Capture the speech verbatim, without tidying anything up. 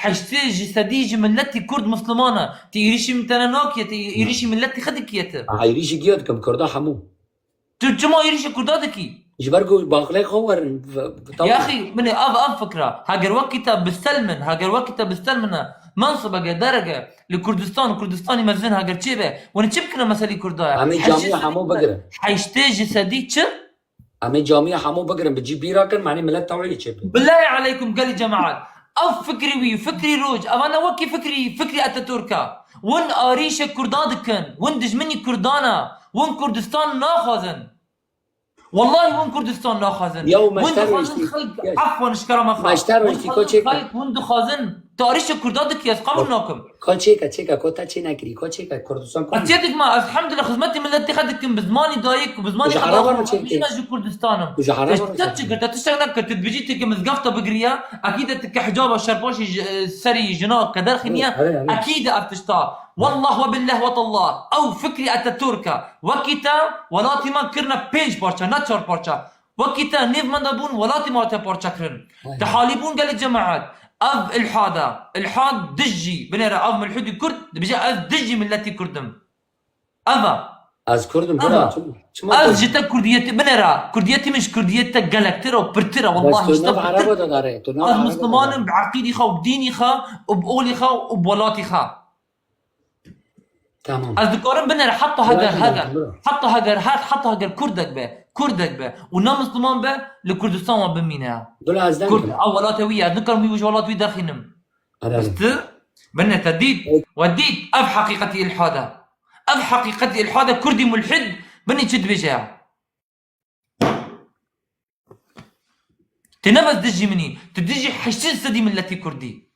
Heştê ji sedî ji miletî Kurd Misliman e. Ti êrîşî min te ne nakiye, ti êrîşî miletî xwe dikiye ti. Êrîşî giya dikim, Kurda hemû. Tu çima êrîşî Kurda dikî? Ji ber ku baxlê xwe werin, v-, v-, tamam. Yaxî, min ê ev, ev fikra. Heger wekî te bistelmin, heger wekî te bistelmine, mensibeke, dereke, li Kurdistan, Kurdistanî mezin heger çê be, wan çi bikine meselî Kurda ye? Em ê camiya hemû bigirin. Heştê ji sedî çi? Em ê camiya hemû bigirin, bi cî bîra kin, manî milet tewilî çê bê. Bilahî aleykum gelî cemaat. Ev fikrî wî, fikrî roj, eva ne wekî fikrî, fikrî Atatürk e. Win arîşe Kurda dikin, win dijminî Kurdan e, win Kurdistan naxwazin. Wallahî win Kurdistan naxwazin. Ya, win dixwazin xelk, efwan, ji kera me xwe. Win dixwazin xelk, win dixwazin. Tu arîşe Kurda dikî, ez qebûl nakim. Ko çêke, çêke, ko te çê nekirî, ko çêke, Kurdistan ko. Ez çê dikim, ez hemdulillah xizmetê miletê xwe dikim, bi zimanî dayik, bi zimanî xwe daxim, ez ji Kurdistanim. Tu ji Araba çêke. Te çi kir, te tiştek nekir, tu dibêjî têke mizgefta bigiriya, ekîde tike hicaba şerpaşî ji, serî jina ke derxîniye, ekîde ev tişta. Wallah we billah we tallah, ew fikrî Atatürk e. Wekî te welatî me kirine pênc parça, ne çar parça. Wekî te nêv me de bûn, welatî me hate parçekirin. Aynen. Te halî bûn gelî cemaet. Ev ilhad e. Ilhad dijî, binêre ev mulhidî Kurd, dibêje ez dijî miletî Kurd im. Ev e. Ez Kurd im, bira, çima, çima Kurd im? Ez ji te Kurdiyetî, binêre, Kurdiyetî min ji Kurdiyetî te gelektir û pirtir e, wallahî ji te pirtir. Bes tu nav Ereba de dare, tu nav Ereba de dare. Ez Misliman im, bi eqîdî xwe û bi dînî xwe û bi olî xwe û bi welatî xwe. Tamam. Ez dikarim binêre heta heger, heger, heta heger, her, heta heger Kurdek be, Kurdek be û ne Misliman be, li Kurdistan we bimîne. Bila ez deng Kurd, ew welate wî ye, ez nikarim wî ji welat wî derxînim. Bes tu, binê te dît, we dît, ev heqîqetî ilhad e. Ev heqîqetî ilhad e, Kurdî mulhid, binê çi dibêje ya? Tu ne bes dijî min î, tu dijî heştê sedî miletî Kurdî.